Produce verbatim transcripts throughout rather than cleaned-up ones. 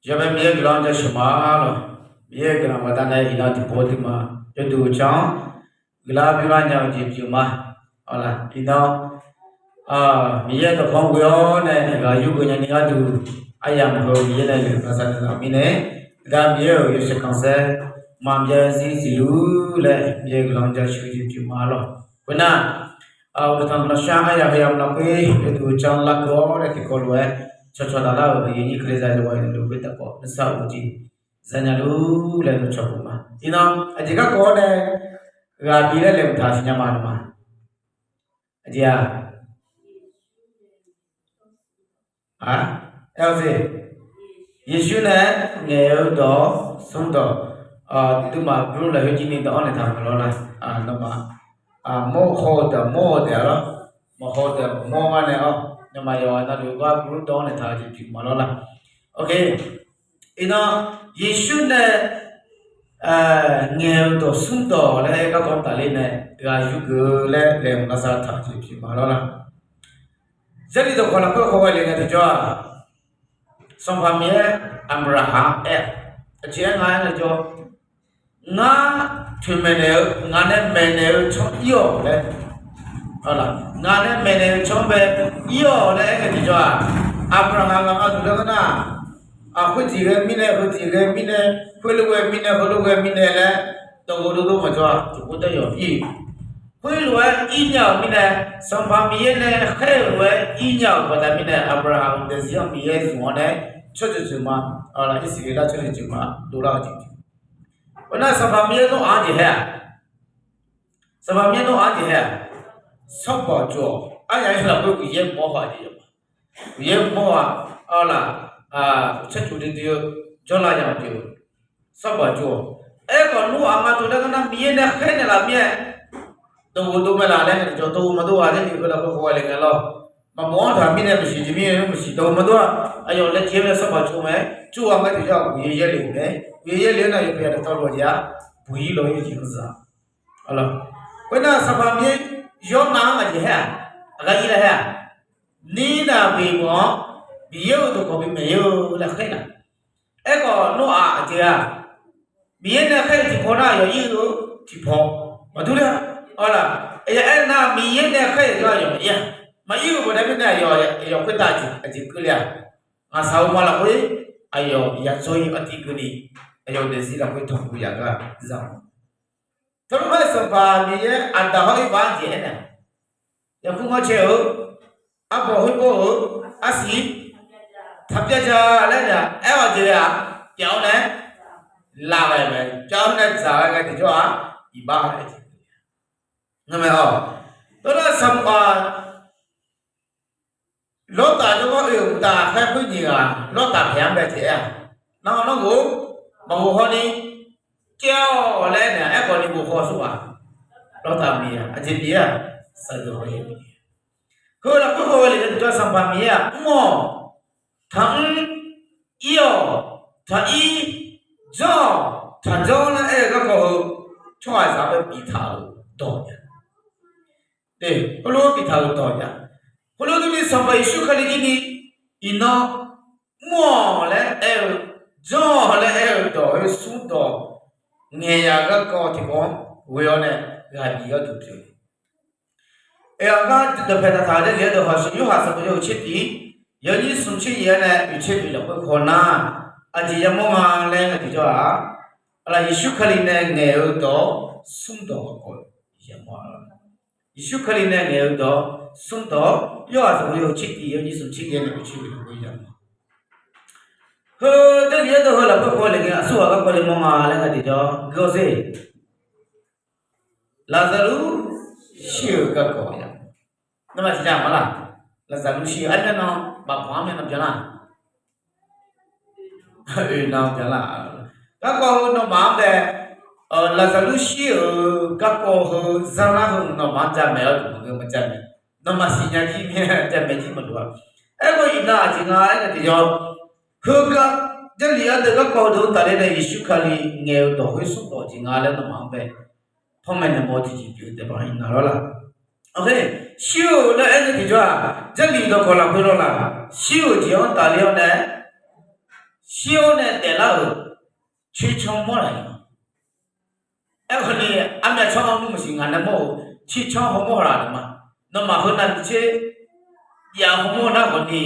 Yawbae Miqyaer guiqlanq jaceuq ma lawq. Miqyaer-euq guiqlanq baqdanae iqnan tiqpov duima yawduq can-anr guiqlanq bimaf nya-eu jeq pyeuf ma. Awq laq, iqnan Miqyaer dawqkawq ghoe-awr nae aqgaf yurgeuf nyani gharduq, aryamq heu Miqyaer nae laeqhmq lavsav naeqlaf mirnae, aqda Miqyaer-euq yawshaef khanqsaer maqbyav zir zifluf laer Miqyaer guiqlanq jaceuq jeq pyeuf ma lawq. Khoernar, uqduq tanqguiq lanqshar aryamq heu yamq lafkhoer yawduq can lavkeuv-awr nae tiqkawv lof-aer cawqcawq daqlar-euq aqyuif aqnyir Kalizaq yawqghaq yawqluf khoertav khawf nuisar of-eu jeq zanya lur laer dawqcawq puq ma. Iqnan aqjeq garkawv-awr nae ghaq bi laer laeqhmq taq siqnya ma ma. Aqjeq-aq, a, aer-awr ze, Yeqsur nae ngaeq-eu dawq-awr smrdawq, tiqdui maf bur laeq khoer jir ni dawv-anr naeqtaq maqlawr nar, nawmaf mawr haw-eu deuq-aq mawr-eu deuq-a lawr, maqhaw-eu deuq-aq maqmawr gar nae-awr, nawmaf yawqghaq navluf gar bur dawv-anr naeqtaq jeq pyeuf maqlawr lar. Ok. Iqnan Yeqsur nae ngaeq-eu dawq smrdawq laer aer garkawv tafler nae ghaq yurgeuf-eu laer laeqhmq lavsav taq jeq pyeuf maqlawr lar. Jarlif dawqkawq lafkhoer hawghae le ngae tiqjawr-aq, Sanqpaq Miqyaer Aqbyaqhaq-anr aer-a, aqjeq-aer nga aer ngae jawr, ngar toeqmaeq naeq-eu, ngaq nae maeqnaeq-eu canr ir-awq laer, ngaq nae maeqnaeq-eu canr bae ir-awq laer aer ngae tiqjawr-aq, Aqbyaqhaq ngaq ma duq laer ngeur nar, khoerjeq ghae mirnae, heujeq ghae mirnae, khoerlof ghae mirnae, heulof ghae mirnae laer dawqghof dovdov maqjawr-a. Tiqpov taef yawf ir, khoerlof-aer ir nya-euq mirnae, Sanqpaq Miqyaer nae khaer-euq lof-aer ir nya-euq baqda mirnae, Aqbyaqhaq-euq daefzir-anr Miqyaer zmq-awr nae tsawrjeuq jeuq ma, Irsaqleqlav tsawrjeuq jeuq ma dovlar-eu jeq. Khoernar Sanqpaq Miqyaer Noeqaq-anr jeq haer-aq, Sanqpaq Miqyaer Noeqaq-anr jeq haer-aq, sawrbanq tsov-awq. Aryaq-anr lafkhoer Miqyaer mawr haw-aq jeq yawq ma. Miqyaer mawr-aq, arlaq, tsawrjeuq duidui-eu jawrlav yamq pyeuf-eu sawrbanq tsov-awq. Aerkhawf Noeqaq ma dov laer ngeur nar Miqyaer nae khaer naeqlaf mir-aer dawqghof dov mae laf laer ngae tiqjawr, dawqghof maqdov ghaq Jarlif heu lafkhoer hawghae le ngae lawr. Maqmawf-anr taq mirnae maqsiq jeq mirnae maqsiq dawqghof maqdov-a. Aqyawf laejae-aer nae sawrbanq tsov mae. Tsov-aq ngae tiqjawr-aq Miqyaer yaerlef-euq mae. Miqyaer yaerlef-aer nar yawbae dawqtawvluf-a jeq-aq, buq-ir law-ir jeq anr za. Khoernar Sanqpaq Miqyaer Yawrnav-anr aqjeq haer-aq, aqgar ir laer haer-aq, nirnav beq meuq-awr Miqyaer-euq dawqkawq bi maeq-ir-eu laer khaer nar, aerkhawf Noeqaq aqjeq-aq, Miqyaer nae khaer-eu tiqpaw nar aqyawf ir-eu tiqpaw maqdur ler-a. Arlaq, aqyawf aernar Miqyaer nae khaer-euq aqyawf maqir-a. Maqir-euq baqda mirnae aqyawf, aqyawf khoertav aqjeq keuv le-aq, ngaqshaq-eu ma lafkhoer aqyawf yadzawr-ir artiv keuvni aqyawf daefzir lafkhoer tanqpuq yaf gar za-awq. Teulof-aer Sanqpaq Miqyaer Aqdaq hawr Irbav-anr jeq aernaeq-a, yaqkur ngawr cae-eu, arbawq khoer bawr-eu, arsiq taq byav ja laer naeq-a. Aer-awq jeq-aq, pyav-awr nae lav ghae mae. Pyav-awr nae dzaq ghae ngae tiqjawr-aq, iqbax-a. Ngeur mae-awq. Teulof-aer Sanqpaq Lawrtaf jawrgar oe-euq uqtaf khaer khoer nyiq ghaq Lawrtaf paeq-anr bae taef-aer-aq, nar-awr nawr ghof-or, maqghof hawni, caev-awq laer naeq-a. Aerkhawf ni ghof haw suf-aq, Lawrtaf miq-aq aqjeq pyeuf-a, saqdeuq haw-eu. Heu lafkhoer haw-eu le-eu tiqjawr Sanqpaq Miqyaer-aq, mr-awq, taqmr, ir-awq, taqir, janr-awq, taqjanr laer aer-eu garkawv heu tsawrhaqzaq-anr bae biftaq-euq dawq nya. Khoerlof-aer biftaq-euq dawq nya. Khoerlof durni Sanqpaq Yeqsur Kali jir ni iqnan mr-awq laer aer-eu, janr-awq laer aer-eu dawq heu smrdawq ngaeq yaf garkawv tiqkawv-anr ghoe-awr nae ghaq bif gharduq pyeuf-eu. Aqgar dawqpae taqtaq-eu Jarlif-anr dawqhawq siq Yorhaq sanqbof yawhuiq tser tiq, yawnyir smq tser yaef-aer nae oeq tser oeq lafkhoer haw nar, aqjeq yamawr nga laer ngae tiqjawr-aq, Yeqsur Kali nae ngaeq-eu dawq-awr smrdawq garkawv yamawr-a. Yeqsur Kali nae ngaeq-eu dawq-awr smrdawq-awr Yorhaq sanqbof yawhuiq tser tiq, yawnyir smq tser yaef-aer nae oeq tser oeq lafkhoer yamawr. Heu Jarlif-anr dawqhawq lafkhoer haw le ngae aqsurghaq garkawv le mawr nga laer ngae tiqjawr gui-awr sher. Laqzaqlur shir-eu garkawv ya. Nawmaf siqnya ma laq? Laqzaqlur shir-eu armyanr nan maqbanq armyanr nan byanlar. Oe nan byanlar. Garkawv heu nawmaf-anr bae, Laqzaqlur shir-euq garkawv heu zanrlar heu nawmaf-anr jamaeq-awr duq maqngeur maqjamaeq. Nawmaf siqnya jir mir-a jamaeq jir maqduq-a. Aerkhawf iqnan aqjeq nga aer ngae tiqjawr, heugar Jarlif-anr deuq garkawv deuq-anr tafler nae Yeqsur Kali ngaeq-eu dawq khoer smrdawq jeq nga laer nawmaf-anr bae panmaeq naeq mawf-eu tiqjeq pyeuf-eu taef-aer iqnan lawr laq. Shir-euq laer aer ngae tiqjawr-aq, Jarlif dawqkawq lafkhoer lawr laq. Shir-euq jeq-anr tafler-awr nae shir-awr nae daeflar-euq tsertsanr mawr laf-euq ma. Aerkhawf ni, armyav tsanr-anr nmr maqsiq, ngaq nae mawr-euq tsertsanr hawmawr laf-euq ma. Nawmaf heu navmaqtser jav hawmawr nar khawf ni,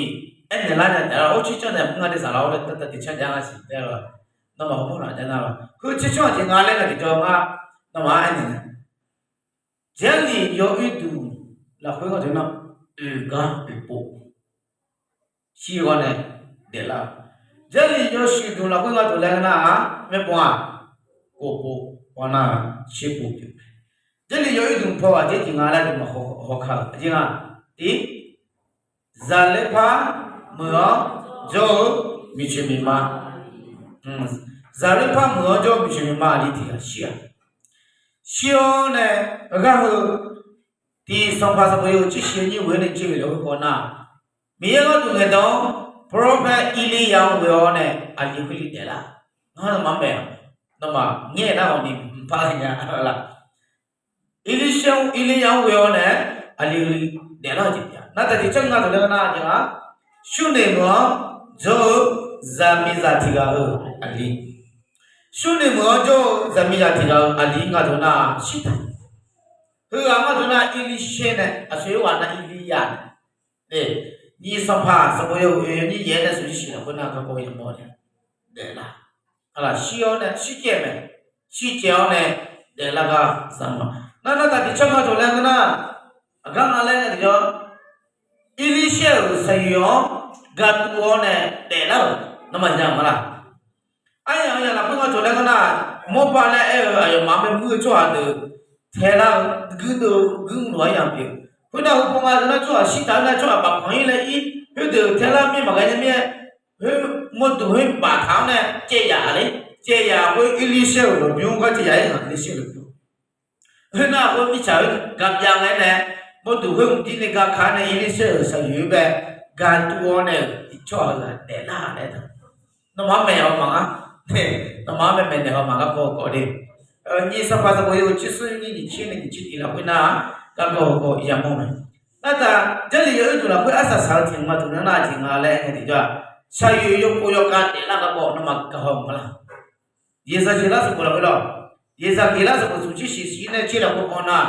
aernaeq lar nya taef-a. Or, tsertsanr nae mr nga daef saqlaq-awr laer taq tiqcanr jav nga siq taef-a. Nawmaf hawmawr laf jav nar lawr. Heu tsertsanr aqjeq nga laer nga tiqjawr ngar, nawmaf-anr aernaeq nya. Jarlif yawoer duq lafkhoer gharduq nar, oeq gar oeq pov shir-awr nae daeflar-euq. Jarlif yawshuif duq lafkhoer gharduq laer nar-aq, myavpov-aq, kof pov, pawnar-aq, tser pov pyeuf. Jarlif yawoer duq paw-aq, aqjeq tiq nga laer aqduimaf hawkar-euq aqjeq nga. Tiq, zaqler par meuq-awr jawr-eu miqcoeq miqma. Zaqler par meuq-awr jawr-eu miqcoeq miqma aqli tiq ghaq shir-aq. Shir-awr nae gharheu tiq Sanqpaq Sanqbof yawhuiq tser shif-eu nyir ghoe-awr nae jir-euq lafkhoer khawf nar, Miqyaer gharduq ngaeqdan-awr prophet Erliryav-anr ghoe-awr nae aqli khoerli daeflar. Ngar nawmaf-anr bae-aq, nawmaf ngaer nar-awq ni mqpar nya-a la. Erliryav-anr ghoe-awr nae aqli daeflar-eu jeq pyeuf-a. Nar taq tiqcanr nga dawq laer nar-aq, Surnoeq meuq-anr jawr-eu zaqmiqzaq tiq ghaq-euq aqli. Surnoeq meuq-anr jawr-eu zaqmiqzaq tiq ghaq-euq aqli nga dawq nar-aq, shirtaq. Heughaq nga dawq nar-aq, Erliryav nae aqsur-eu ghaq nar Erliryav nae, nyiq Sanqpaq Sanqbof yawhuiq oeq nyir yaeq-aer nae smq jir shif lafkhoer nar garkawv yamawr nae daeflar. Aqlaf shir-awr nae shircaev mae. Shircaev-awr nae daeflar gar za ma. Nar nar taq tiqcanr nga dawq laer ngeur nar, aqgar nga laer nae tiqjawr, Erliryav-euq saqyoeq-anr gatuv-awr nae daeflar-euq nawmaf nya ma la. Aryamq yamq lafkhoer nga dawq laer ngeur nar, mawrba laer aer-eu aqyawfmaf-anr bae muir-eu tsawrhaq deuq taelar-eu guirdeuv guirmr lof-aer yamq pyeuf. Khoernar heu paw nga deuq nar tsawrhaq shirtaq-eu nar tsawrhaq bafpanq-ir laer ir, khoerdeuq taelar mir maqghae nya mir-aer, khoer mawrduq khoer baftaq-anr nae caev yaf ler, caev yaf khoer Erliryav-euq lmqbymr gar caev yaf-ir nar Erliryav-euq lmqbymr. Khoernar khoer mirtsaq-eu gabyav ngae nae, mawrduq khoer mqdir nae gaka nae Erliryav-euq saqyoeq-anr bae gatuv-awr nae-euq tsawrhaq-euq ghaq daeflar laer taq. Nawmaf-anr maeqhaw maqngar. Nawmaf-anr bae maeqnaeq haw maqngar paw kawv de. Nyiq Sanqpaq Sanqbof yawhuiq tser smr nyir nyiq tser nae nyiq tser tiq lafkhoer nar-aq, garkawv kawv yamawr mae. Nartaq Jarlif yawoer duq lafkhoer arsaq saq-eu tiq hmq ma duq nar nar aqjeq nga laer aer-eu tiqjawr-aq, saqyoeq yawkov yawkav daeflar garkawv nawmaf gaq haw maqlar. Yeqsaqjeqlar sanqbof lafkhoer lawr. Yeqsaqgeqlar sanqbof smq tser shif shif nae tser lafkhoer haw nar,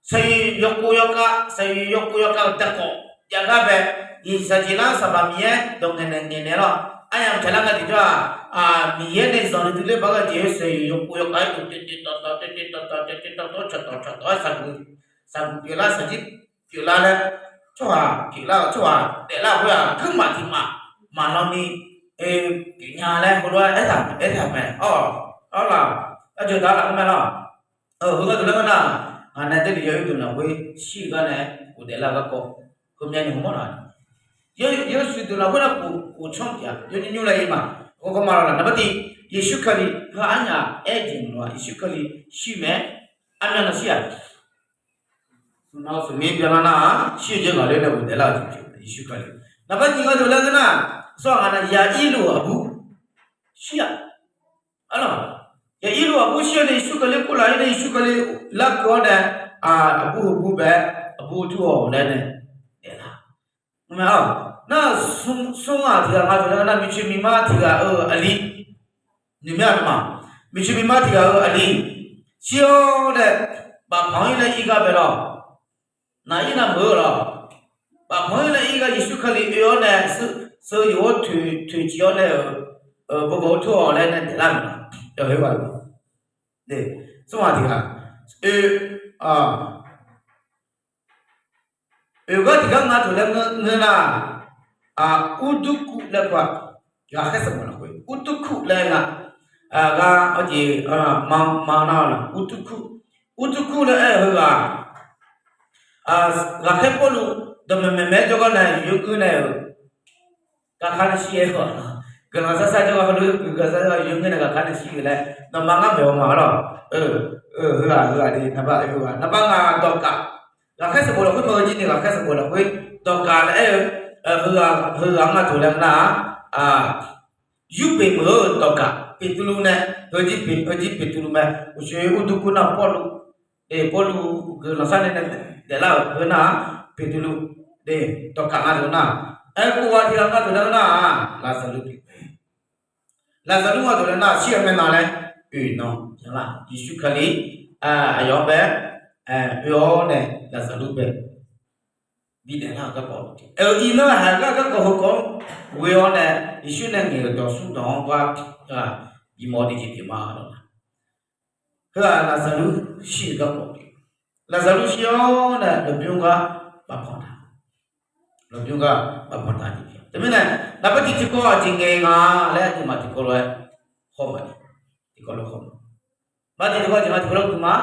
saqyoeq yawkov yawkav, saqyoeq yawkov yawkav-euq darkawv jav gar bae, Yeqsaqjeqlar-anr Sanqpaq Miqyaer dawq ngaeqnaeq ngaeqnaeq lawr. Aryamq taqlar nga tiqjawr-aq, Miqyaer nae zanqler duiler baq-eu jeq-aer saqyoeq yawkov yawkav-aer dawq taev taev tawv tawv taev taev tawv tawv taev taev tawv tawv cawqtawq cawqtawq-aer saqguq, saqguq pyeuflar saqjir pyeuflar laer, tsawrhaq pyeuflar-eu tsawrhaq daeflar khoer-aq, guirmaf tiq maf maqlan ni, pyeufnya laer heulof-aer aertaq aertaq mae. Awr, awr laq, arjeuq daq laf-anr mae lawr. Heugar deuq laer ngeur nar, ngaq nae Jarlif yawoer duq lafkhoer shir-eu gar nae ghofdaef lar-eu garkawv heumya ni hmq mawr laf. Yawshuif duq lafkhoer nar khof tsanr tiq-aq, yawnymr nymr laer ir ma. Heugar ma lawr laq, naqbar tiq, Yeqsur Kali heu arnyaf aer jeq mq-aq, Yeqsur Kali shir mae-aer, armyan naq shir-aq. Smq nav smq mir byanlar nar-aq, shir-eu jeq ghaqler nae ghofdaef lar-eu jeq pyeuf-eu Yeqsur Kali. Naqbar nyiq nga deuq laer ngeur nar, sawr ngaq nae Yaqirluv aqbur shir-aq. Arlawq, Yaqirluv aqbur shir-awr nae Yeqsur Kali kurlaf-ir nae Yeqsur Kali larkeuv-awr nae, aqbur heubur bae-aer aqbur tur-awq laer nae daeflar. Nar, smr ghaq tiq ghaq nga deuq laer nar, miqcoeq miqma tiq ghaq-euq aqli, nymq myanr-aq ma, miqcoeq miqma tiq ghaq-euq aqli shir-awr nae, bafpanq-ir nae ir gar bae lawr. Naq ir navmeuq-eu lawr. Bafpanq-ir nae ir gar Yeqsur Kali oe-awr nae, sheu yuf-awr toeqciv-awr nae-euq, bawgawq-eu tur-awq laer nae daeflar-euq ma. Yawhaq-eu, smr ghaq tiq ghaq oe, oe gar tiq gar nga deuq laer ngeur nar, Urdukur laer pov-a. Ghaqkhaer sanqbof lafkhoer Urdukur laer nga. Ghaq-eu jeq ma nar laq, Urdukur, Urdukur laer aer-eu heughaq, ghaqkhaer Pawrluv dawqmaeq maeq maeq-aer jawrgar nae yawgeur nae-euq garkar nae shir-aer-eu, guiqlanq sar sar jawrgar heulof-aer guiqlanq sar sar yawgeur nae garkar nae shir-eu laer nawmaf ngar maeq-awr ma lawr. Heughaq heughaq de naqbar oe-eu ghaq naqbar nga dawqkaq. Ghaqkhaer sanqbof lafkhoer maqgeur jir ni ghaqkhaer sanqbof lafkhoer dawqkaq laer aer-eu, heughaq nga deuq laer ngeur nar-aq, Yurpeq meuq-eu dawqkaq Peqtuvluv nae, heujir Peqtuvluv mae. Uqshoe Urdukur nar Pawrluv, Pawrluv guiqlanq sar nae nae daeflar-euq heu nar-aq, Peqtuvluv, dawqkaq nga deuq nar-aq, aerkhof ghaq tiq ghaq nga deuq laer ngeur nar-aq, Laqzaqluv pyeuf mae. Laqzaqlur-aq dawq laer nar shir-eu mae na laer oeq nan bya lar. Yeqsur Kali aqyawf-anr bae oe-awr nae Laqzaqlur bae bidaef lar-euq garkawv, aer-eu iqnan haiq gar garkawv heukawv-anr ghoe-awr nae Yeqsur nae ngaeq-euq dawq smr dawq-anr gar bimawr ni jeq pyeuf ma lawq. Heu-aq Laqzaqlur shir-euq garkawv pyeuf. Laqzaqlur shir-awr nae lmqbymr gar bafpanq taq, lmqbymr gar bafpanq taq jeq pyeuf. Teumirnae lafbar tiq tiqkawv aqjeq ngaeq nga laer aqduimaf tiqkawv lof-aer hawr ma. Tiqkawv lof hawr ma. Lafbar tiq tiqkawv aqjeq nga tiqkawv lof-aer gui ma.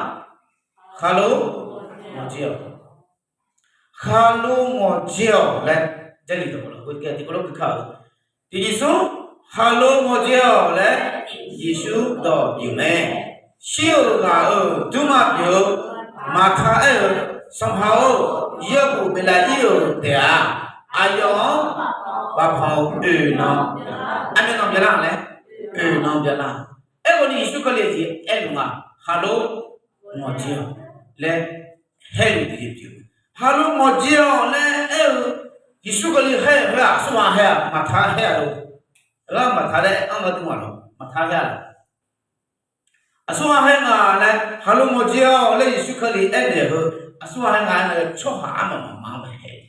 Khaqlo ngawqdzer-awq. Khaqlo ngawqdzer-awq laer Jarlif dawq lafkhoer tiqkawv lof gui kar-euq. Tiqjeq smr, khaqlo ngawqdzer-awq laer Yeqsur dawq pyeuf mae. Shir-euq ghaq-euq dmrma pyeuf-eu Maqta aer-eu, Sanqpaq-or, yaerbof beqlav ir-euq taef-aq, aqyawf-anr bafpanq-eu oeq nan, aqmyan nan bya lar laer, oeq nan bya lar. Aerkhawf ni Yeqsur Kali-euq jeq aerluf nga, khaqlo ngawqdzer-awq laer haer-eu tiqjeq pyeuf. Khaqlo ngawqdzer-awq laer aer-eu Yeqsur Kali haer-eu khoer-aq aqsurghaq haer-aq Maqta haer-a lo. Aqgar Maqta laer anr gharduq maqlawq, Maqta haer-a lawq. Aqsurghaq haer nga laer khaqlo ngawqdzer-awq laer Yeqsur Kali aernaeq-eu heu aqsurghaq haer nga aer nga laer tsawrhaq armaf mafma-anr bae hae.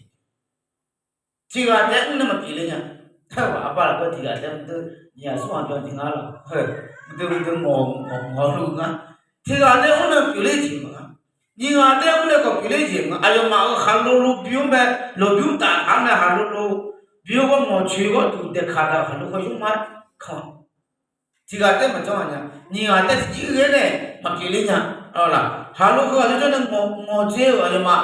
Tiqghaq taef-aer mr nae maqpyeuf ler nya. Taef-aer aqbar lafkhoer tiqghaq taef-aer mr deu nyiq aqsurghaq byan tiq nga lawq. Mqdui mqdui mawq mawq mawq luf nga. Tiqghaq taef-aer mr nae pyeufler jeq maqnga. Nyiq ghaq taef-aer mr nae khawf pyeufler jeq maqnga. Aqyawfmaf-euq khaqlo lo bymr bae lmqbymr taf taq-anr nae khaqlo lo bymr ghawr mawq coeq ghawr duq daeqkaq taq khaqlo khawf yurma kan. Tiqghaq taef-aer maqjanr nya. Nyiq ghaq taef-aer tiqjir ghae nae maqpyeuf ler nya. Khaqlo khawf aqyawf jawr nae mawq mawqdzer-euq aqyawfmaf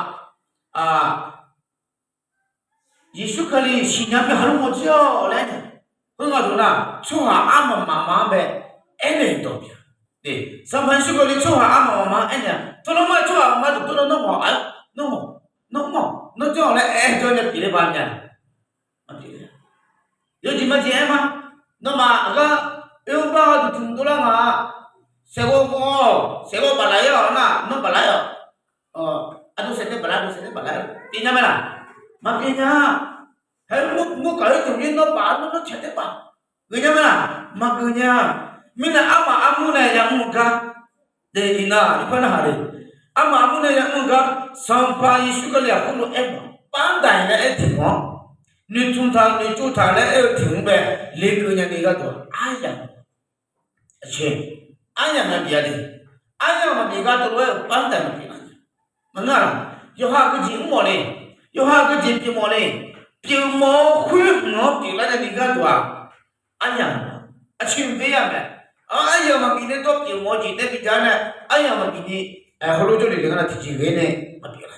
Yeqsur Kali siqnya mae khaqlo ngawqdzer-awq laer aernaeq. Khoer nga deuq nar tsawrhaq armaf mafma-anr bae aernaeq dawq pyeuf. Sanqpaq Yeqsur Kali tsawrhaq armaf mafma-anr aernaeq-a, tawrlawr mar tsawrhaq mafma deuq tawrlawr nawr mawq-a, nawr mawq, nawr mawq, nawr janr-awq laer aer jawr nae pyeufler ba mya. Yawjeq majeq aer ma. Nawmaf aqgar oerbar duq tmq dovlar nga-a. Saeqghawv ghaw-awq, saeqghawv baflaf-ir-awq nar nawr baflaf-ir-awq. Aqdui saeqdaev baflaf, aqdui saeqdaev baflaf-ir pyeuf nya mae laq? Maqpyeuf nya. Haer mr gaq-ir tmq-ir nawr baf nawr nawr caeq taer baf geuf nya mae laq? Maqgeuf nya. Mirnae armaf armur nae yamr-eu gar, de iqnan-aq irpar narhaq le. Armaf armur nae yamr-eu gar, Sanqpaq Yeqsur Kali-aq khoerlof-aer maqpar daq-iq laer aer tiq mawr-awr, noeqtmq taq noeqtsov taq laer aer-eu tiq mr bae lekeuv nyani gharduq aryamq Aqcawq, aryamq maqbif-a de. Aryamq maqbif gar teulof-aer-euq par-anr taef maqbif nar, maqngeur-a laq. Yawqha keujeq mr mawf le. Yawqha keujeq pyeuf mawf le. Pyeuf mawf-eu khoer hmq-anr pyeuflar nyani gharduq-aq, aryamq, aqcawq-anr bae-a mae. Aryamq maqbif nae dawr pyeuf mawf-eu jeq taef bijav nae, aryamq maqbif ni, heulof jawrluf le ngar nar tiqjeq ghae nae maqbif-a.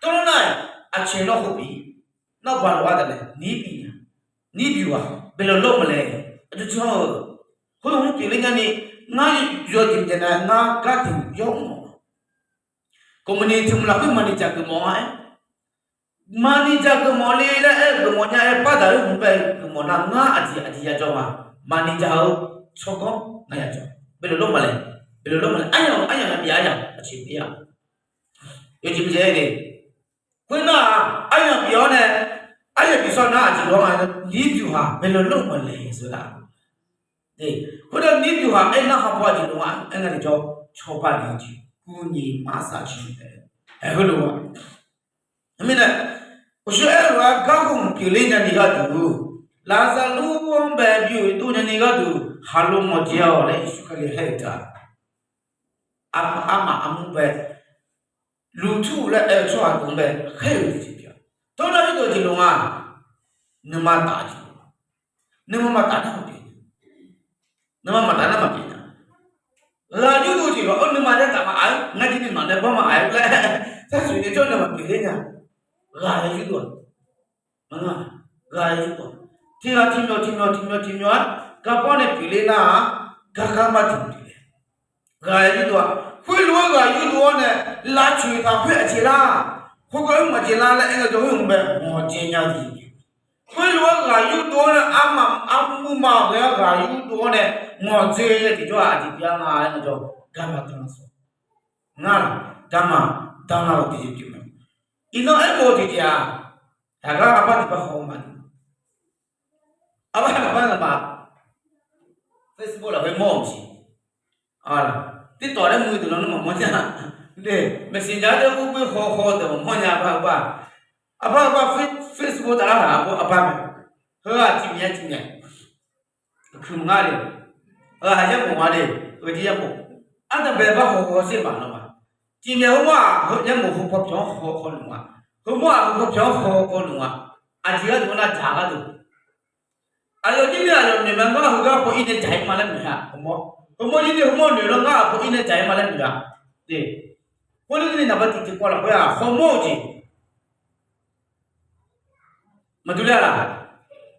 Teulof nar-aq, aqcawq nawr khof bif, nawr baq lof-a daq nae nir bif nya. Nir bif-aq baelof lor maqlae. Aqjox janr-eu, khoerlof-anr pyeufler nyani, ngar yawjeq jaev nae ngar gar tiq yawr mr-awq. Kawqmawni tiq mq lafkhoer maqni dzaq geufmawf-a aer, maqni dzaq geufmawf le laer aer-eu geufmawf nya aer, bardaq-eu hmq bae geufmawf nar ngar aqjeq aqjeq yajawr ma. Maqni dzaq-eu tsawrganr ngar yajawr. Baelof lor maqlae, baelof lor maqlae, aryamq aryamq maqbif aryamq aqcawq bif-a. Yawjeq maqjaev-a de. Khoernar-aq, aryamq bif-awr nae, aryamq bif sawr nar aqjeq lof-aer nga, nir byuq haq baelof lor maqlae-eu zeular. Khoernar nir byuq haq aernar khanqpawr aqjeq lof-aer nga tiqjawr, cawba naeq-eu jeq, guvnyiq marsaq ciq taef-a. Heulof-aer, mirnae, uqshoe aer-eu lof-aer gar hmq pyeufler nyani gharduq, Laqzaqlur-anr bae bi-euq dov nyani gharduq, khaqlo mawqjae-awq laer Yeqsur Kali haer-euq taq, armaf armur bae, luftur laer aer-eu tsawrhaq deuq-anr bae khaer-euq tiqjeq pyeuf-a. Tawrnar yurdov-eu jeq lof nga, nuima taf-eu jeq, nuima maqtaf nar maqpyeuf, nuima maqtaf nar maqpyeuf nya. Ghaq yurdov-eu jeq lof-aer nuima jav taf maqaf-aer ngar jir nuima nae banr maqaf-aer laer, sarsuq ni jawr nae maqpyeuf ler nya. Ghaq yurdov-a, ghaq yurdov-a, tiq ghaq tiq myawq tiq myawq tiq myawq tiq myawq-aer garbanr nae pyeufler nar-aq, gar gar mar tiq pyeufler. Ghaq yurdov-a, khoerlof-aer ghaq yurdov-awr nae lavcoeq taq khoer aqjeq lar, khoergar-aer maqjeq lar laer aer ngaejawr khoer hmq bae mawqjae nya-eu jeq. Khoerlof-aer ghaq yurdov-awr nae armaf armur ma ghae-awr ghaq yurdov-awr nae mawqjae nya tiqjawr-aq aqjeq bif-a nga laer ngaejawr garma danr lar sawr. Ngar garma danr lar-eu tiqjeq pyeuf mae. Iqnan aermawf-eu tiqjeq-aq, aqgar aqbar tiqpav haw ma. Aqbar aqbar ngamaf, Facebook lafkhoer mawr-euq siq. Tirtawf laer muiq deuq lan nar maqmawr nya. Messenger deuq ur ghoer haw haw deuq maqmawr nya aqpar-eu bar. Aqpar-eu bar Facebook taf lar taq aqpar mae. Heu-aq tiqmyaeq tiqmyaeq. Kuiq ngar le. Heu-aq yaerbof nga le. Heu jir yaerbof. Ardanqbae bar haw haw sher maqlawr ma. Tiqmyaeq heumawr-aq yaerbof heu paw pyawq-anr haw haw luf nga. Heumawr-aq heu paw pyawq-anr haw haw luf nga. Aqjeq gharduq nar dzaq gharduq. Aqyawf jir ni aqyawf noeq mae ngar heugar paw ir nae dzaq-ir ma laer noeq-a. Heumawr, heumawr jir ni heumawr noeq lar ngar paw ir nae dzaq-ir ma laer noeq-a. Khoerlof ni naqba tiqtiq kawv lafkhoer-aq hawmawr-eu jeq maqdur ler-a laq?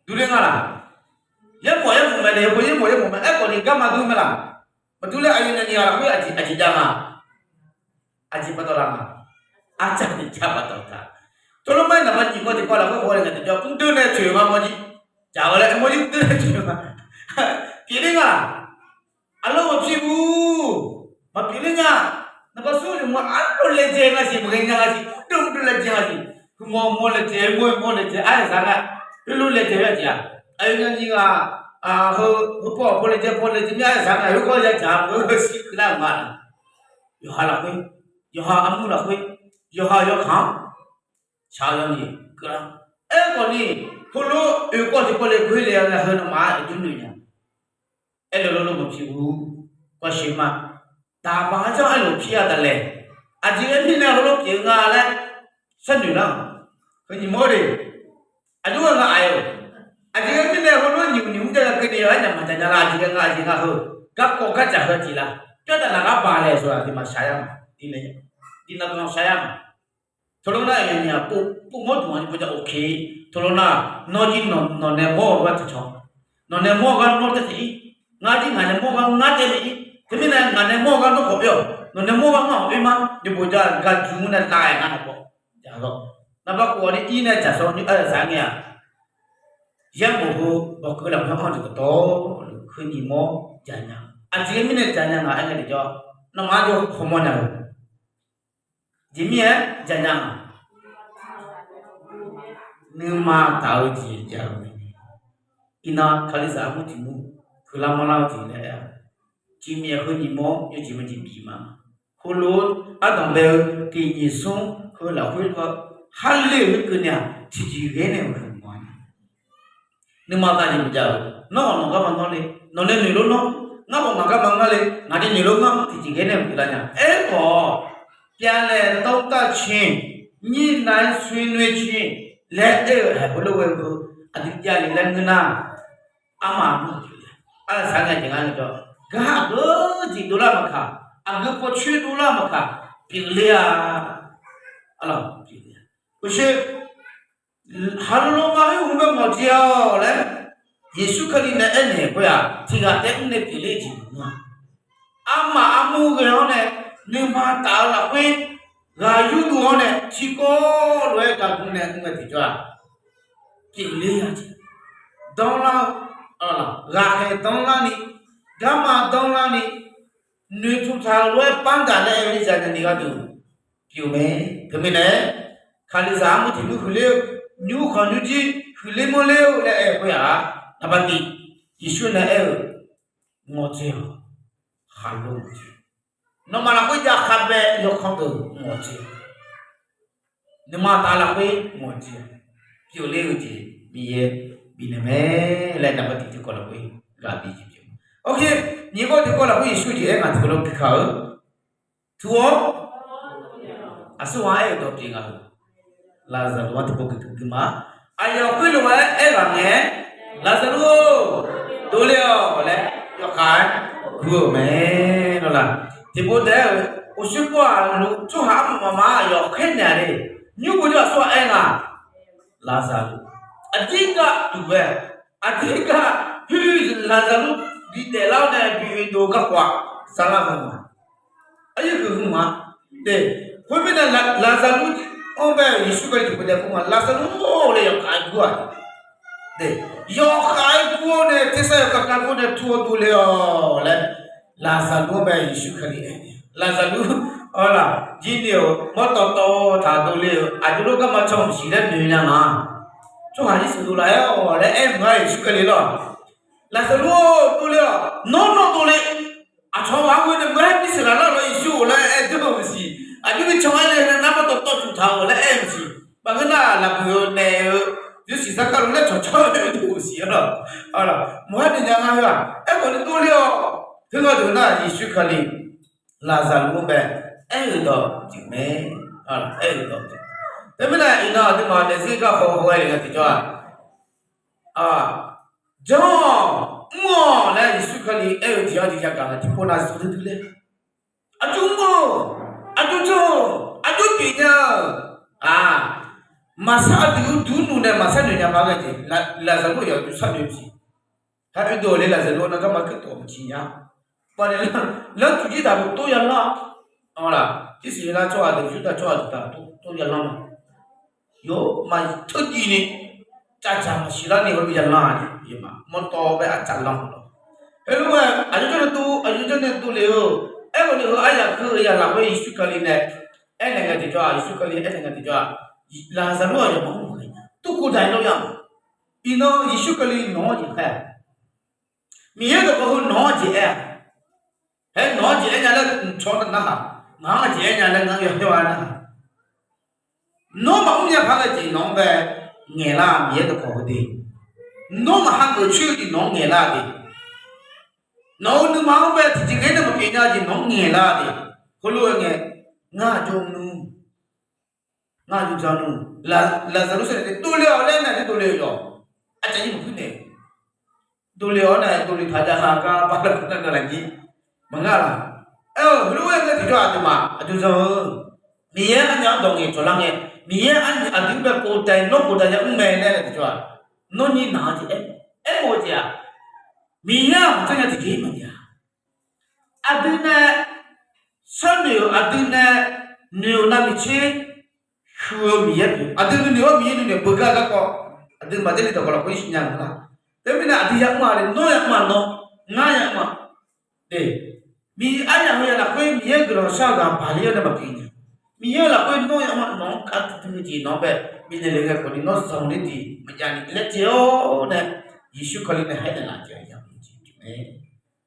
Durler nga laq? Yaerbof yaerbof mae le, heupov yaerbof yaerbof mae. Aerkhawf ni garma dur mae laq? Maqdur ler. Aqyawf nyiq ghaq lafkhoer aqjeq jav nga? Aqjeq baqdawq laf nga? Arcar ni jar baqdawq taq. Tawrlawr mar-aer naqba nyiq kawv tiqkawv lafkhoer haw-aer nae tiqjawr mrdeuv nae toeq nga mawrjir. Dzaq-eu laer mawrjir mrdeuv nae toeq nga. Pyeufler nga laq? Aqlawr maqpyeuf ur. Maqpyeuf ler nya. Naqba smr noeqmawr arlawr laejae nga siq, maqghae nya nga siq, mrdeuv mrdeuv laejae nga siq. Heumawr mawr laejae, mawr mawr laejae, aryaq zaq nga. Heulof laejae-eu jeq-aq, aqyawf nyiq ghaq heu, heu paw paw laejae paw laejae mir aryaq zaq nga, heugar yadzaq-eu shir keuvlar-euq ma laq? Yawqha lafkhoer, yawqha armur lafkhoer, yawqha yawkaq-anr shaq-eu yawni keuvlar. Aerkhawf ni, heulof oeq kawv tiqkawv le goer le-a nga heu nawmaf-anr aqjox noeq nya. Aerlawq lawrlawr maqpyeuf ur. Kawvsheq ma. Daqbaq-anr janr aerlof pir-a daqlaeq. Aqjeq ghae mirnae heulof pyeuf-eu nga laer sharnoeq lar-awq. Heu nyiq mawr de. Aqjox ghae nga aq-eu. Aqjeq ghae mirnae heulof nyiq nyiq mr jav-a keuvni-a aer nyaf maqdzaq nya la, aqjeq ghae nga aqjeq nga heu. Garkawv gardzaq heu jeq la. Pyar taq naq gar baq laeq-eu zaq-aq tiq maqshaq yar ma. Tiqnav dawq shaq yar ma. Teulof nar aqyawf nyiq ghaq pov mawr duq-a ni bawjav oke. Teulof nar, nawr jir nawq nae mawr-eu gar tiqcawq, nawq nae mawr-eu gar nawr taef taef-ir. Ngar jir ngaq nae mawr-eu gar ngar taef taef-ir. Teumirnae ngaq nae mawr-eu gar nawr khawf oe-awq, nawq nae mawr-eu gar ngar khawf oe ma. Ni bawjav gaju nae lav-aer ngar nae baw. Naqbar khof-awq ni ir nae dzaqsawr nyoer aer-eu zaq ngae-aq, yaerbof heu bawqkeuv lafkhoer anr-eu dawqtawvluf heu nyiq mawr jaq nya. Aqjeq mirnae jaq nya ngaq aer ngae tiqjawr, nawmaf-anr jawr hawmawr nya-eu jeq mir-aer jaq nya ngaq. Nuima taf-eu jeq jav-eu mae. Iqnan kalizaq armur tiq mur keuvlar manrlar-eu jeq laer aer-a. Tiqmyaef heu nyiq mawr yawjeq maqjeq bif ma. Heulof-aer ardanq bae-eu tiq nyiq smr heu lafkhoer lof-aer harle-eu khoerkeuvni-aq, tiqjeq ghae nae maqmuiq-a. Nuima taf jeq maqjav-eu, nawr khawf nawq garma nawr le, nawq nae noeqlof nawr, ngar khawf ngaq garma ngar le, ngaq nae noeqlof ngar, tiqjeq ghae nae maqmuiq lar nya. Aerkhawf, pyavlaeq dawrtav ciq, nyir nav-aer sui noe ciq laer aer-eu haeq heulof ghae-eu heu, aqdui javle laer ngeur nar, armaf armur-eu jeq le. Arsaq ngae jeq ngar-anr jawr, gar aqgeu jeq dovlar maqkaq, aqgeu pawcoer dovlar maqkaq, pyeufler-a. Arlawq pyeufler-a. Uqshoe Haqlawq ma-aer hmq-eu mawq jeq-awq laer, Yeqsur Kali nae aernaeq khoer-aq, tiq ghaq taef-aer mr nae pyeufler-eu jeq maqngeur-a. Armaf armur ghae-awr nae, nuima taf-eu lafkhoer ghaq yurduq-awr nae tiqkawv lof-aer gaqguv nae mr ngae tiqjawr-aq, pyeufler-a jeq. Danrlar-eu, ghaqkhaeq danrlarni, garma danrlarni, noeqtmq taq-euq lof-aer pardaq laer aer-eu ni zaq nyani gharduq pyeuf mae. Teumirnae, kalizaq armur tiq mur huiqler-eu, nymr khanq nymrjir huiqler manrler-eu laer aer-eu khoer-aq, naqba tiq, Yeqsur nae aer-eu, ngawqdzae-awq, khaqlo-eu jeq. Nawmaf lafkhoer jav khavbae yawkhanr deuq ngawqdzae-awq. Nuima taf lafkhoer ngawqdzae-awq. Pyeufler-eu jeq Miqyaer bifnaeq mae laer naqba tiq tiqkawv lafkhoer ghaq bi jeq pyeuf. Oke, nyiq kawv tiqkawv lafkhoer Yeqsur jeq aer ngaq tiqkawv lafkhoer gui ka-eu. Tur-awr, aqsurghaq aer-euq dawq pyeuf nga-eu. Laqzaqloq-anr tiqpov gui gui ma. Aqyawf khoerlof-aer aerghaq ngae-aer, Laqzaqloq-or, dovle-awq laer yawkhav-aer gur-euq mae lawr la. Tiqpov taef-aer-euq uqshoe pov-aq, luf tsawrhaq armaf mafma aqyawf khaer naeq-a le. Nymr bojawr aqsurghaq aer nga. Laqzaqloq, aqdirgar duq-aer, aqdirgar, Laqzaqloq bidaef lar-awr nae bi oedov-eu garkawv-aq, zalar-eu ma. Aqyuif huiq hmq ma. Khoermirnae, Laqzaqloq-anr bae-euq Yeqsur Kali tiqpov taef-aer kur nga, Laqzaqloq-or laer yawkhav-aer gur-aq. Yawkhav-aer gur-awr nae tersar yawkhav kar gur nae tur-awr dovle-awq laer, Laqzaqloq-anr bae Yeqsur Kali aer-eu, Laqzaqloq-awr laq, jir ni-euq mawrtawv tawv taq dovle-eu aqjox lof garma caw mqsiq laer noeq nya nga. Tsawrhaq-anr siqdov laf-aer-awq laer aer-eu ma Yeqsur Kali lawr. Laqzaqlur-or, dovle-awq. Nawr nawr dovle. Aqcawq ghaq-anr ghoe nae meuq-aer bi saqlaq lar-awq laer Yeqsur-or laer aer-eu maqsiq. Aqjox ni can-aer le nae nar mawrtawv tawv tsuif taq-awq laer aer-eu maqsiq. Baqngeur nar lafbuiq-eu naeq-eu yawsiq sarkar lof laer cawqcawq-aer oe-eu maqsiq-a lawq. Mawq-aer noeq nya nga heu-aq. Aerkhawf ni dovle-awq. Teughaq deuq nar Yeqsur Kali Laqzaqlur-anr bae aer-euq dawq jeq mae. Aer-euq dawq jeq. Teumirnae iqnan aqduimaf daefzir garkawv hawghae le nga tiqjawr-aq, jan-awq, mr-awq laer Yeqsur Kali aer-eu jeq-anr jeq yagaq nga tiqpov nav sanqdui dui ler. Aqjox mr-awq, aqjox jan-awq, aqjox pyeuf nya-euq. Aq, maqsar aqdui uqduq nmr nae maqsar noeq nya ma ghae jeq, Laqzaqlur-aq yawqduq sharnoeq jeq. Haer oedov le Laqzaqlur-anr nar garma keuv tawq maqciq nya. Baqdanae lanrtuq jir daqbof tov yalanr-a. Anr laq, tirsiq lar tsawrhaq deuq Yurdav tsawrhaq deuq taq tov yalanr ma. Yawmaf teudiv ni cavdzaq maqsiq larni heulof yalanr-a jeq, mawrtawv bae aqcaf lanr-a lawq. Heulof-aer aqyawf jawrnae dov, aqyawf jawrnae dovle-eu, aerkhawf ni heu aryaq keuv-eu yaq lafkhoer Yeqsur Kali nae aernaeq ngae tiqjawr-aq, Yeqsur Kali aernaeq ngae tiqjawr-aq, Laqzaqlur-aq yawqmawr mr-eu ghae nya, turkhof daq-ir lawr ya ma. Iqnan Yeqsur Kali nawq-anr jeq khaer-a. Miqyaer dawqkawq heu nawq-anr jeq aer-a. Haer nawq-anr jeq aer nya laer mqcawq nar narhaq, ngaq-anr jeq aer nya laer ngar yawhawr-a narhaq. Nawr maqmr nya paq-aer ghae jeq nawq-anr bae ngaeqlar-a Miqyaer dawqkawq heu de. Nawr maqha geuf coer-eu jeq nawq-anr ngaeqlar-a de. Nawq-euq nuima-anr bae tiqjeq ngae nae maqpyeuf nya-eu jeq nawq-anr ngaeqlar-a de. Heulof-aer ngae, ngar aqjox nmr, ngar aqjox jan nmr, Laqzaqlur sar nae dovle-awq laer nae dovle-eu yawq. Aqcaf jir maqpuir nae dovle-awr nae dovle taq jav ha gar bar lar nar nar lafnyir maqngar laq. Aer-eu heulof-aer ngae tiqjawr aqduimaf aqjox jan-eu Miqyaer arnya-anr dawq ngaeq cawqlar ngae, Miqyaer aqdui-anr bae kov dae nawr kov dae ya mr mae laer ngae tiqjawr-aq, nawr nyir naq-eu jeq aer, aermawf-eu jeq-aq, Miqyaer-aq maqjanr nya tiqjeq-ir maqjav-a. Aqdui nae sharnoeq-euq aqdui nae noeq-euq navmaqtser huiq-eu Miqyaer pyeuf, aqdui nuinoeq-awr Miqyaer nuinoeq beugar garkawv, aqdui maqjav le dawqkawq lafkhoer iqsiq nya-eu nar. Teumirnae aqdui yamr-a le, nawr yamr-a, nawr, ngar yamr-a. Eq, Miqyaer aryaq heu yaq lafkhoer Miqyaer-euq guiqlanq shar-eu ghaq baqler-awr nae maqpyeuf nya. Miqyaer-euq lafkhoer nawr yamr-a, nawq-anr kar duidui-eu jeq nawq-anr bae bifnaeq le ngae khawf ni nawr zanqler jeq maqjav ni laer jae-awr nae, Yeqsur Kali nae haernaeq laf jeq-a ya jeq pyeuf mae.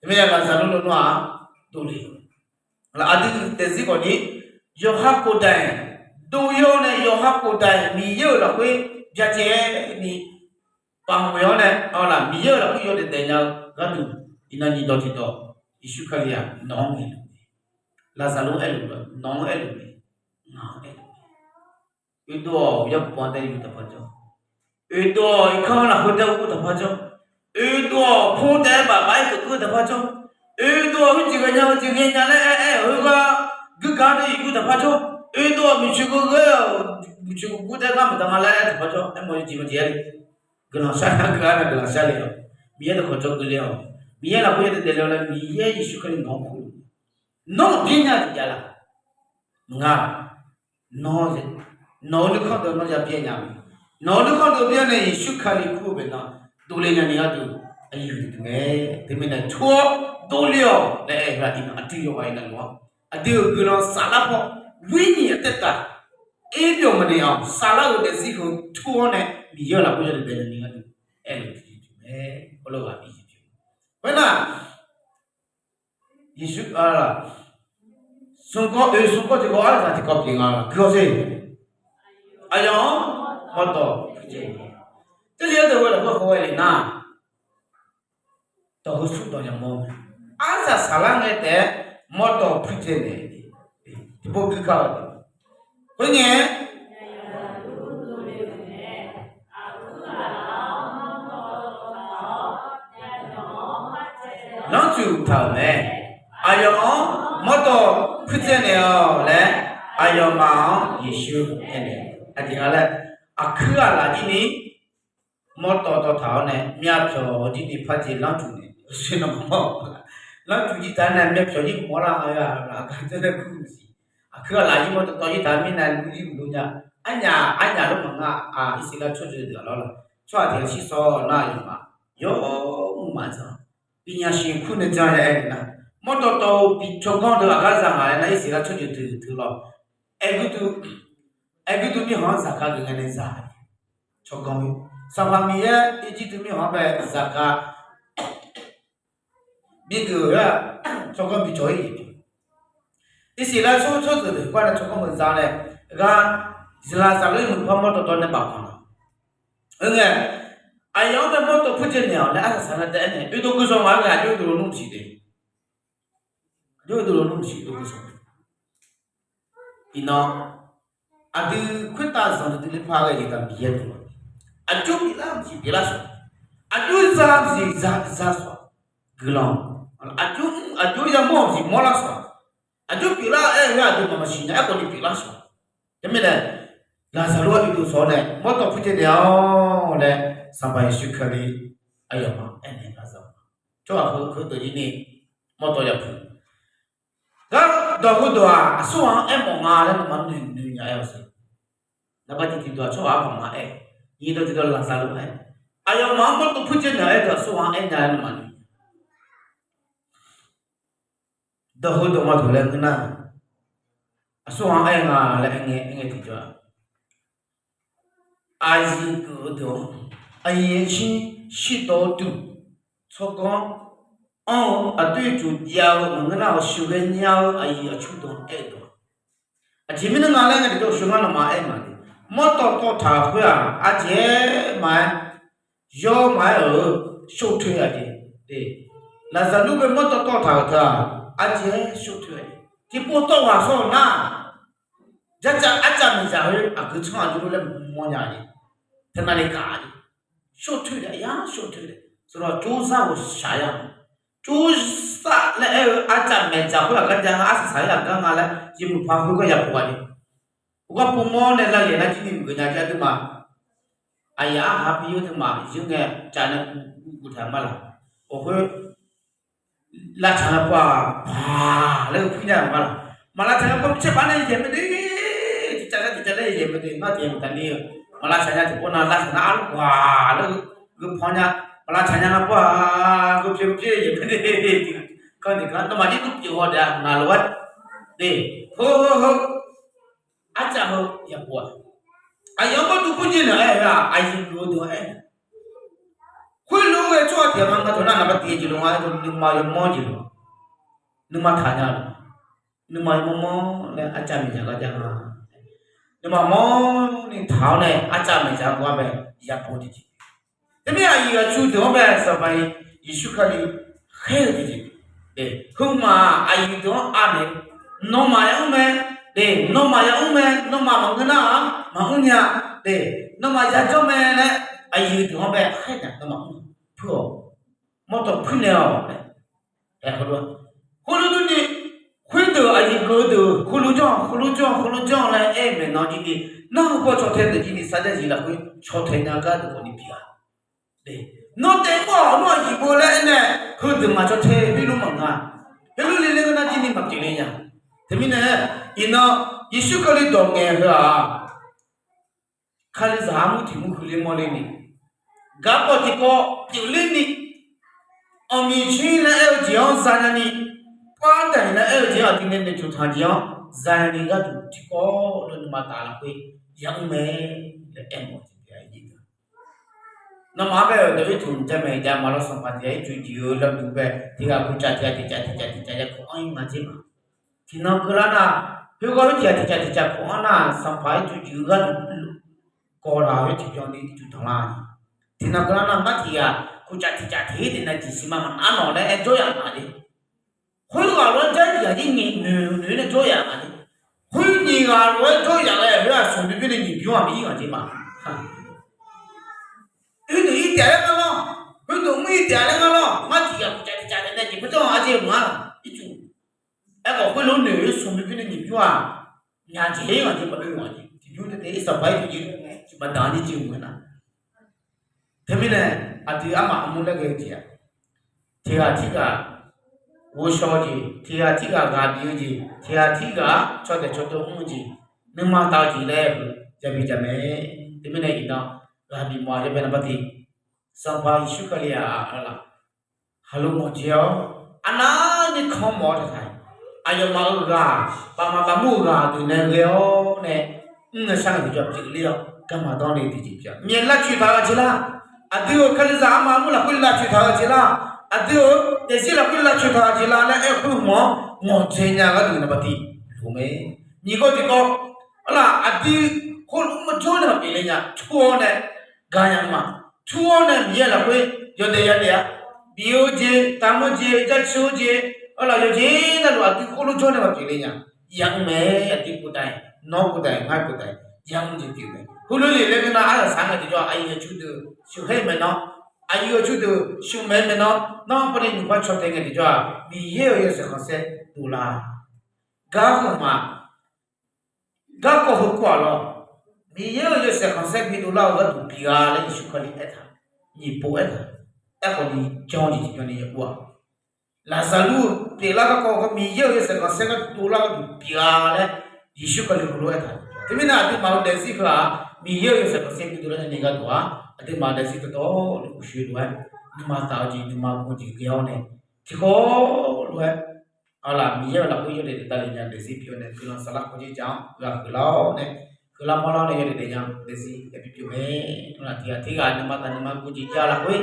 Teumirnae Laqzaqlur lawr nawr-aq dovle-eu Aqdui daefzir khawf ni, yawqha khofdaiq, dov-ir-awr nae yawqha khofdaiq Miqyaer-euq lafkhoer byacaevni paf ghoeq-awr nae, Miqyaer-euq lafkhoer yawdaef daef nya-eu gharduq, iqnan nyiq dawq tiqdawq, Yeqsur Kali-aq nawq-anr ngaeqluf-eu, Laqzaqlur aerluf-eu, nawq-anr aerluf-eu, ngaq-anr aerluf-eu. Oedov-awq, yarkov-anr daef yuf taqpar jawr. Oedov-awq, irkanr lafkhoer daef ur taqpar jawr. Oedov-awq, pur daef-aer baf baf-aer keuv keuv taqpar jawr. Oedov-awq, heujeq ghae nya heujeq ghae nya laer aer aer-euq heugar guirgaq-anr daef yuf taqpar jawr. Oedov-awq, miqcoeq ghoe ghoe-awq, miqcoeq ghoe ghoe daef gar maqdaq nga laer aer taqpar jawr. Aermawf-eu jeq maqjeq-aer le. Guiqlanq shar nar guiqlanq shar le-awq. Miqyaer dawqkawq jawrgeuf le-awq. Miqyaer lafkhoer yawdaef daef le-awq laer Miqyaer Yeqsur Kali nawq-anr kur-eu. Nawr maqbyaer nya-eu jeq jav laf. Maqnga. Nawq-eu nuikhanr deuq nawr ya byaer nya-eu. Nawq-eu nuikhanr deuq byaer nae Yeqsur Kali kur-eu bae nan dovle nyani gharduq aqyuif duq mae. Teumirnae tur-awr dovle-awq laer aer-eu ghaq iqnan aqdui yawqghaq iqnan luf-anr aqdui-euq guiqlanq saflar paw, wirnyiq aqtaeq taf, ir byawq maqnaeq-awq saflar-eu daefzir heu tur-awr nae Miqyaer-euq lafkhoer yawdaef daef nyani gharduq aerluf tiqjeq mae. Khoerlof ghaq bi jeq pyeuf. Khoernar, Yeqsur, smq kawv oeq smq kawv tiqkawv arzaq tiqkawv pyeuf nga laf gui-awr sher. Aqyawf-anr mawrdawq puiqdzaeq-eu, teuje-aer deuq-eu lafkhoer haw-aer le nar, dawq heu smr dawq yamawr-eu, arsaq saqlar ngae taef-aer mawrdawq puiqdzaeq naeq-eu tiqpov gui gar-eu. Khoerngae, lanrcuiq taq-euq mae. Aqyawf-anr mawrdawq puiqdzaeq naeq-awq laer, aqyawfmaf-anr Yeqsur aernaeq-eu aqjeq nga laer, aqkuir aqlaf jir ni mawrdawq dawqtaq-awr nae myavpyawq jir ni par jeq lanrcuiq naeq-eu, lanrcuiq jir taq-aer nae myavpyawq jir mawr lar-eu aqgar janr nae kur-eu siq. Aqkuir aqlaf jir mawrdawq tawv jir taq-aer mirnae lur jir maqlur nya. Arnyaf arnyaf lof maqnga. Irsaqleqlav tsawrjeuq deuq-aq lawr laf, tsawrhaq tiq ghaq shir sawr nar aqyawfmaf yawmuiq maqdzan, binyaq shiq kur nae jan ya aer-eu nar, mawrdawq tawv-eu bi tsawrganr deuq aqgar za ngaq laer nar Irsaqleqlav tsawrjeuq deuq teu lawr. Aergirduq, Aergirduq mirkhanq-anr zaqkhav geuf ngae nae za-a. Tsawrganr-eu, Sanqpaq Miqyaer Irjirtuv mirkhanq-anr bae zaqkhav bigeuf-eu-aq, tsawrganr bi cawq-ir jeq pyeuf. Irsaqleqlav tsawrganr tsawrjeuq deuq gar nae tsawrganr meuq za nae, gar Lazaqloq-anr meuq par mawrtawv tawv nae bafpanq laq. Heu ngae, aqyawf-anr bae mawrtawv purjaev naeq-awq laer arsaq saq nar taef-aer nae, oedov gui zanq ngaq-aer ghae aqjox oedov lawnmr siq de. Aqjox oedov lawnmr siq, oedov gui zanq. Iqnan, aqdui khoertav zanqdui dui ler par ghae jeq gaq Miqyaer dov-a. Aqjox pyeuflar maqsiq pyeuflar shawq. Aqjox za maqsiq za za shawq. Guiqlanq, aqjox yamawr maqsiq mawrlar shawq. Aqjox pyeuflar aer-eu aqdui maq maqsiq nya aerkhawf ni pyeuflar shawq. Teumirnae, Lazaqloq-anr oedov shawq-awr nae mawrtawv purjaev naeq-awq laer Sanqpaq Yeqsur Kali aqyawfmaf aernaeq-eu Lazaqloq-a. Tsawrhaq heu heudeuq-ir ni mawrtawv ya puq. Gar dawq heudawq-aq, aqsurghaq-anr aermawf nga laer nawmaf noeq noeq nya aer-awq siq. Laqbaq tiqtiq dawq-aq tsawrhaq-anr maqma aer, nyiq dawq tiqdawq Lazaqloq aer, aqyawfmaf-anr mawrtawv purjaev naeq-awq aer-eu aqsurghaq-anr aer nya laer nawmaf noeq nya. Dawq heudawq ma dawq laer ngeur nar, aqsurghaq-anr aer nga laer aer ngae aer ngae tiqjawr-aq, aqyuif geuf-eu deuq-anr, aqyuif yashir shir dawq-eu duq, tsawrganr anr-eu aqdoer juq jav-eu maqngeur nar-awq sheuqghae nya-eu aqyuif aqcur deuq-anr aer-eu dawq. Aqjeq mirnae nga laer ngae tiqjawr sheuq ngar nawmaf aer ma de. Mawrtawv tawv taq-euq khoer-aq, ardzaeq-aer maqaer, yawr maqaer-euq, shortoe-a jeq. Lazaqloq bae mawrtawv tawv taq-euq teu-aq, ardzaeq-aer shortoe-a jeq. Tiqpov tawv ghaq shawr-eu nar, jarcav arcav miqdzaq khoer aqgeu tsanr aqjox lof laer mawrnya-a jeq. Teunav ni gaq-a jeq. Shortoe-a jeq, yar shortoe-a jeq. Saqlaq jawrzar ghawqshaq ya. Jawrzar laer aer-eu arcav maeqdzaq khoer aqgar jav nga, arsaq saq-aer aqgar nga laer jeqmuiq paq khoergar ya pov-a jeq. Uqgar pov mawr nae lavlaeq nar jir ni mqgeuf nya jav deuq ma. Aqyaf arhaq pi-eu deuq ma, yeur ngae cav nae guv guv taq ma laq. Awq khoer lavtsaq nar pov-aq, paq laer-eu puir nya-euq ma laq. Maq lavtsaq nar pov caer paq nae yaeq mae de, tiqcav lar tiqcav laer yaeq mae de, ngar tiq yaeq maqtaq ni-eu. Maq lavtsaq nya tiqpov nav lavtsaq nar arluf paq laer-eu geupanr nya. Maq lavtsaq nya nar pov-aq, geupae geupae yaeq mae de. Tiqkanr tiqkanr nawmaf jir duq pyeuf haw daef-a ngaq lof-aer de. Heu heu heu. Arcav heu ya pov-aq, aqyawf-anr mawrtawv purjaev naeq-aer-aq, aqyuif geuf-eu deuq-anr aer-a. Khoerlof-aer tsawrhaq tiq ghaq ma nga taq nar, naqba tiq jeq lof nga-aer nuima yawmawr jeq lof, nuima taq nya-eu, nuima yawmawr mawr laer arcav maeqdzaq gar jav nga. Nuima mawrni taq-awr nae arcav maeqdzaq gar bae ya pov tiqjeq. Teumirnae aqyuif aqcur deuq-anr bae Sanqpaq Yeqsur Kali khaer-eu tiqjeq. Heu ma aqyuif deuq-anr anaeq, nawmaf yamr mae, nawmaf yamr mae, nawmaf maqngeur nar-aq maqmr nya, nawmaf yajawr mae laer aqyuif deuq-anr bae khaer naeq nawmaf mr puir-awq, mawrtawv puir naeq-awq. Khoerlof durni, khoerdeuq aqyuif geuf-eu deuq heulof janr-awq, heulof janr-awq, heulof janr-awq laer aer-eu maeqnan jir ni, nar heu paw caw tae deuq jir ni sarjax zif lafkhoer caw tae nya gar deuq khawf ni pyeuf-a. Nawr taef-aer mawr-awq, nawr aqyuif bo laer aernaeq, heudeuq maqcaw tae heulof maqnga. Heulof le laer ngeur nar jir ni maqpyeuf le nya. Teumirnae, iqnan Yeqsur Kali dawq ngaeq heu-aq, Kalizaq armur tiq mur huiq ler mawr ler ni, garkawv tiqkawv pyeufler ni, aqmiq jir laer aer-eu jeq-anr zanya ni, pardaq laer aer-eu jeq-anr aqdui nae noeqtmq taq jeq-anr zanya ni gharduq tiqkawv lof nuima taf lafkhoer yamr mae laer aermawf-eu jeq pyeuf-a. Nawmaf-anr bae-euq dawq ircuf jamaeq jamaeq lawr sanqpaq tiq ghaq ircuf jif-eu lavduq bae tiq ghaq kuqcaf tiq ghaq tiqcaf tiqcaf tiqcaf ya kawq-anr ir nga jer ma. Tiqnan keuvlar nar, khoergar khoer tiq ghaq tiqcaf tiqcaf kawq-anr nar, sanqpaq ircuf jif-eu gharduq kawv laf-eu tiqbyan ni ircuf danqlar-a. Tiqnan keuvlar nar, ngar tiq ghaq kuqcaf tiqcaf tiq-ir tiqnan jeqsiq ma maqnar nawq laer aer jawr yaf nga le. Khoerghaq lof-aer jar-ir tiq ghaq jir nyiq noeq noeq-ir nae jawr yaf nga le. Khoer nyiq ghaq lof-aer jawr yaf ghae khoer-aq, smq bibir nae nyiq bymr-aq bi ir nga jer ma. Khoerdeuq ir taef laer ngar lawr, khoerdeuq mr ir taef laer ngar lawr, ngar tiq ghaq kuqcaf tiqcaf taef nae jeq par janr-a jeq maqnga ircuf. Aerkhawf khoerlof noeq-eu smq bibir nae nyiq bymr-aq, myaq jeq-ir nga jeq maqoe nga jeq tiqbymr taef taef-ir sanqpaq ircuf jir-a, tiqbaq daq-anr jir jeq mq-eu nar. Teumirnae aqdui armaf armur laer ghae-eu jeq-aq, tiq ghaq tirghaq ghovshaw-eu jeq, tiq ghaq tirghaq ghaq bif-eu jeq, tiq ghaq tirghaq-anr caw daeq caw dov mr-eu jeq, nuima taf-eu jeq laer-eu yabi jamaeq. Teumirnae iqnan ghaq bif mawf-a yabi naqbar tiq, Sanqpaq Yeqsur Kali-aq, laf, haqlo mawq jeq-awr arnavni kanr mawf-awr taqtaq-iq, aqyawfmaf-euq ghaq, baqmaf baqmur-euq ghaq deuq nae ghae-awr nae mr ngae shar ngae tiqjawr pyeufler-awr garma danr le tiqjeq pyeuf-a. Myaef lavcoeq taq-eu jeq lar, aqdui-euq Kalizaq armaf armur lafkhoer lavcoeq taq-eu jeq lar, Aqdui-euq daefzir lafkhoer lavcoeq taq-euq jeq la laer aer-eu khoer hmq-anr ngawqdzae nya gharduq nae baqti loq mae. Nyiq kawv tiqkawv, arlaq aqdui khoerlof mrjawr nae maqpyeuf le nya, tur-awr nae gaqnya ma. Tur-awr nae Miqyaer lafkhoer yawdaef yadaef-a. Bif-eu jeq, damq-eu jeq, jaceuq-eu jeq, arlaq yawqjeq navluf aqdui khoerlof jawr nae maqpyeuf le nya. Yamr mae. Aqdui khofdaf-iq, nawr khofdaf-iq, ngar khofdaf-iq, yamr jeq pyeuf mae. Heulof le laer ngeur nar, aryaq saq ngae tiqjawr-aq, aqyuif-eu cudeuq sheuqkhaer maeqnan, aqyuif-eu cudeuq sheuqmaeq maeqnan, nawr pawni nymq par caw tae ngae tiqjawr-aq, Miqyaer-euq yawshaef khanqsaer dovlar. Gar heu ma, garkawv heu kur-aq lawr, Miqyaer-euq yawshaef khanqsaer bidovlar-eu gharduq bi gha laer Yeqsur Kali aertaq, nyiq pov aertaq, aerkhawf ni jan-eu jeq tiqbyan ni yaur-aq, Laqzaqlur-eu pyeuflar garkawv heu Miqyaer-euq yawshaef khanqsaer gharduq dovlar gharduq bi gha laer Yeqsur Kali heulof aertaq. Teumirnae aqduimaf-euq daefzir heu-aq, Miqyaer-euq yawshaef khanqsaer bidovlar nae ni gharduq-aq, aqduimaf-euq daefzir dawqtawvluf uqshoe lof-aer, nuima taf-eu jeq, nuima ghov jeq ghae-awr nae, tiqkawv lof-aer, arlaq Miqyaer-euq lafkhoer yawdaef daef davlef nya daefzir pyeuf-awr nae guiqlanq saflar kawv jeq jaq-anr ghaq huiqlar-awr nae, huiqlar mawrlar-awr nae yawdaef daef nya daefzir yabi pyeuf mae. Arlaq tiqghaq tiqghaq nuima taf nuima ghov jeq jav lafkhoer,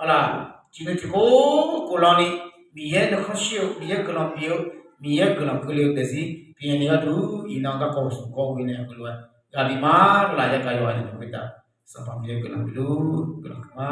arlaq tiqnui tiqkhof khof lan ni, Miqyaer nuikhanr shir-eu, Miqyaer guiqlanq bif-eu, Miqyaer guiqlanq keuvle-eu daefzir pyeuf nya ni gharduq, iqnan garkawv smq kawv ghoe nae heulof-aer ghaq bif ma. Arlaq yagaq yawqha nae noeq khoertav Sanqpaq Miqyaer guiqlanq bif luf guiqlanq keuv ma.